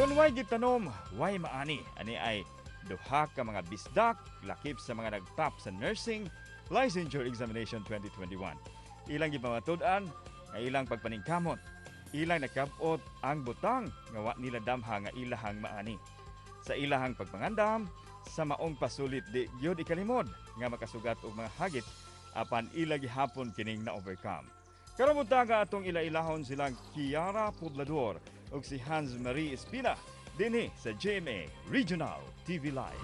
Kung way gitanom, way maani. Ani ay duha ka mga bisdak lakip sa mga nagtop sa Nursing Licensure Examination 2021. Ilang gipamatud-an nga ilang pagpaningkamot, ilang nakab-ot ang butang nga wa nila damha nga ilahang maani. Sa ilahang pagpangandam, sa maong pasulit, di gyud ikalimod nga makasugat og mga hagit, apan ila gihapon kining na-overcome. Karong buntaga, atong ila-ilahon silang Kiara Poblador ug si Hans Marie Espina dinhi sa GMA Regional TV Live.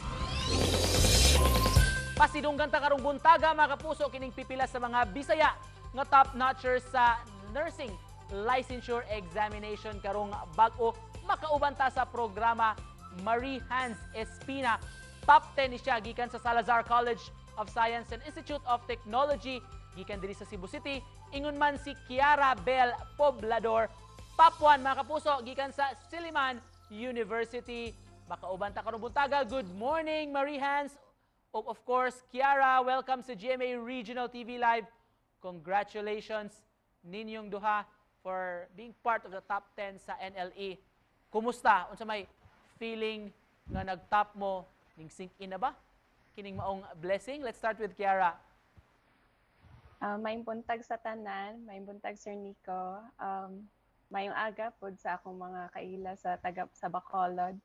Pasidunggan ta karong buntaga, mga kapuso, kining pipila sa mga Bisaya nga top notchers sa Nursing Licensure Examination karong bag-o. Makauban ta sa programa Marie Hans Espina. Top 10 ni siya gikan sa Salazar College of Science and Institute of Technology gikan diri sa Cebu City. Ingon man si Kiara Bell Poblador, top 1, mga kapuso, gikan sa Silliman University. Makauban ta karong buntaga. Good morning, Marie Hans. Of course, Kiara, welcome sa GMA Regional TV Live. Congratulations ninyong duha for being part of the top 10 sa NLE. Kumusta? Unsa may feeling nga nag-top mo? Ning sink in na ba kining maong blessing? Let's start with Kiara. Maayong buntag sa tanan, maayong buntag, Sir Nico. Maayong aga pod sa akong mga kaila sa taga sa Bacolod.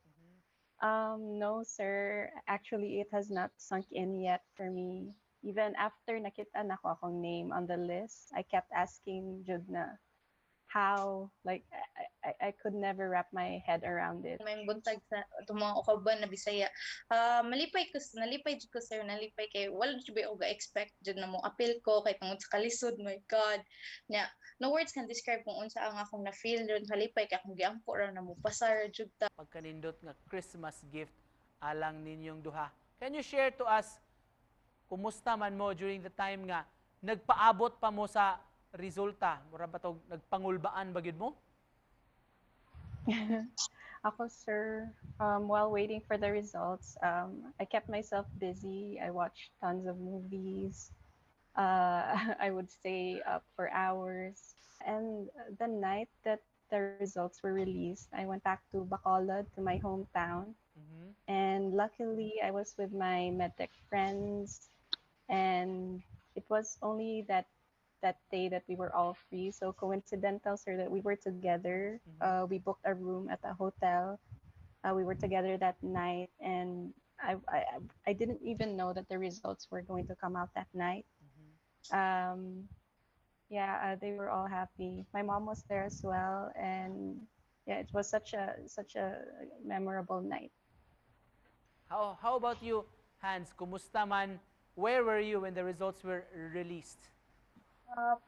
No, sir. Actually, it has not sunk in yet for me. Even after nakita nako akong name on the list, I kept asking jud na how, like, I could never wrap my head around it. Maayong buntag sa atong mga kauban na Bisaya. Ah, malipay ko, nalipay jud ko, sir, nalipay kay wala jud ba ako ga-expect jud na mo apil ko kay tungod sa kalisod, my God. Nya, no words can describe kung unsa ang akong na-feel ron, kalipay kay akong giampo ra na mo pasar jud ta. Pagkanindot nga Christmas gift alang ninyong duha. Can you share to us kumusta man mo during the time nga nagpaabot pa mo sa resulta? Mura ba tog nagpangulbaan ba gyud mo? Ako, sir, while waiting for the results, I kept myself busy. I watched tons of movies. I would stay up for hours. And the night that the results were released, I went back to Bacolod, to my hometown. And luckily, I was with my medtech friends. And it was only that day that we were all free. So coincidental, sir, that we were together. We booked a room at a hotel. We were together that night, and I didn't even know that the results were going to come out that night. Yeah, they were all happy. My mom was there as well, and yeah, it was such a memorable night. How about you, Hans? Kumusta man? Where were you when the results were released?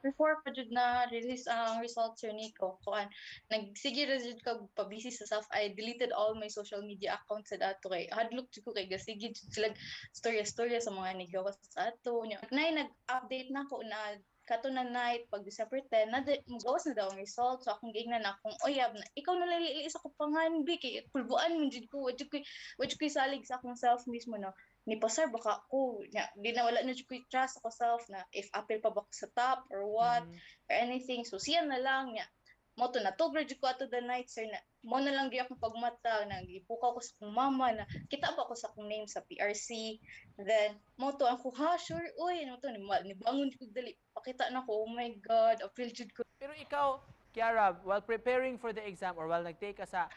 Before pa jud na release ang results, Sir Nico, kuan, nagsige ra jud kag pabisi sa self. I deleted all my social media accounts sa dato kay hadlok jud ko kay gasige jud sila storya storya sa mga nigawas sa ato. Nya nay nag-update na ko na kato na night pag December 10 na magawas na daw ang result, so akong giingnan na akong uyab na ikaw na lang isa ko panganbi kay kulbuan man jud ko, wa jud ko salig sa akong self mismo na ni pasar baka ko nya di na wala na jud ko trust ako self na if apil pa ba ko sa top or what or anything. So siya na lang nya mo to natug ra jud ko ato the night, sir, na mo na lang gyud akong pagmata na gipukaw ko sa akong mama na kita ba ko sa akong name sa PRC. Then mo to ako, ha, sure, uy, mo to ni bangon jud ko dali, pakita na ko, oh my God, apil jud ko. Pero ikaw, Kiara, while preparing for the exam or while nag-take ka sa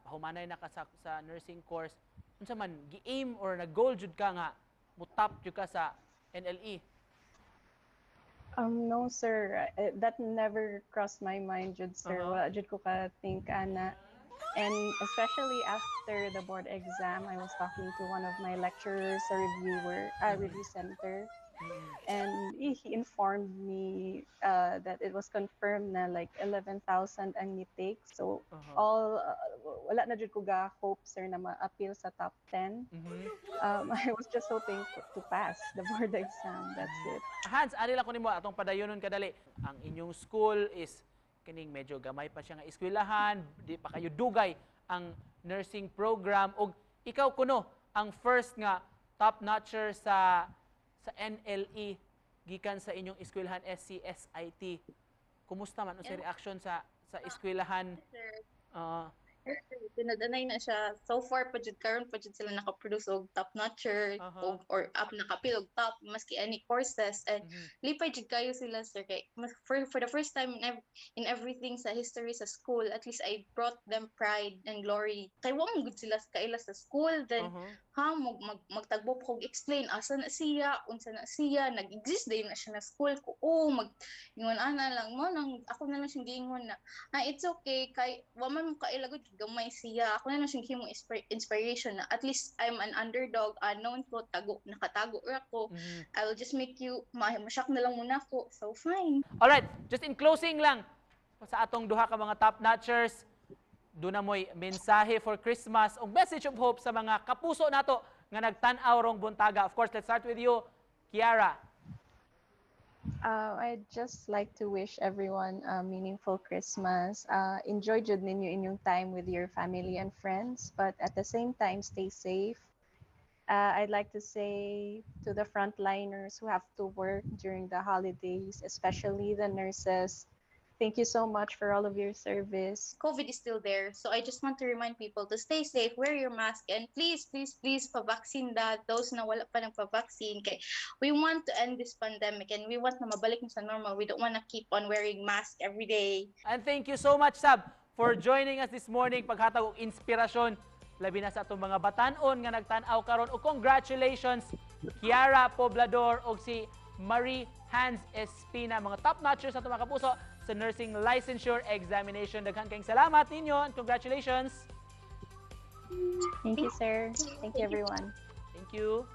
humanay na ka sa nursing course, unsa man gi-aim or nag-goal jud ka nga mo top jud ka sa E? NLE? No, sir. That never crossed my mind, jud, sir. Wala jud ko ka-think ana. And especially after the board exam, I was talking to one of my lecturers sa review center. And he informed me that it was confirmed na like 11,000 ang ni-take. So all wala na jud ko ga hope, sir, na ma-apil sa top 10. I was just hoping to pass the board exam. That's it. Hans, ani lang ko nimo atong padayonon kadali. Ang inyong school is kining medyo gamay pa siya nga eskwelahan, di pa kayo dugay ang nursing program ug ikaw kuno ang first nga top notcher sa NLE gikan sa inyong eskwelahan SCSIT. Kumusta man unsay reaction sa eskwelahan? Sir. Tinud-anay na siya. So far pa jud karon pa jud sila naka-produce og top notcher og or up nakapil og top maski any courses and lipay jud kayo sila, sir, kay for the first time in everything sa history sa school, at least I brought them pride and glory kay wa man gud sila kaila sa school then ha mag magtagbo pa kog explain asa na siya, unsa na siya, nag-exist din na siya na school ko. Oh, mag ingon ana lang mo nang ako na lang siyang giingon na, "Ah, it's okay kay wa man mo kaila gud, gamay siya." Ako na lang siyang himong inspiration na at least I'm an underdog, unknown ko, tago nakatago ra ko. I will just make you ma-shock na lang muna ko, so fine. Alright, just in closing lang sa atong duha ka mga top notchers, duna mo'y mensahe for Christmas o message of hope sa mga kapuso nato nga nagtan-aw rong buntaga. Of course, let's start with you, Kiara. I'd just like to wish everyone a meaningful Christmas. Enjoy jud ninyo inyong time with your family and friends, but at the same time, stay safe. I'd like to say to the frontliners who have to work during the holidays, especially the nurses, thank you so much for all of your service. COVID is still there. So I just want to remind people to stay safe, wear your mask, and please, please, please, pa-vaccine that those na wala pa nagpa-vaccine. Kay we want to end this pandemic and we want na mabalik na sa normal. We don't want to keep on wearing mask every day. And thank you so much, Sab, for joining us this morning, paghatag og inspirasyon labi na sa atong mga batan-on nga nagtan-aw karon. Ug congratulations, Kiara Poblador ug si Marie Hans Espina, mga top notchers sa atong mga kapuso sa nursing licensure examination. Daghan kayong salamat ninyo and congratulations. Thank you, sir. Thank you, everyone. Thank you.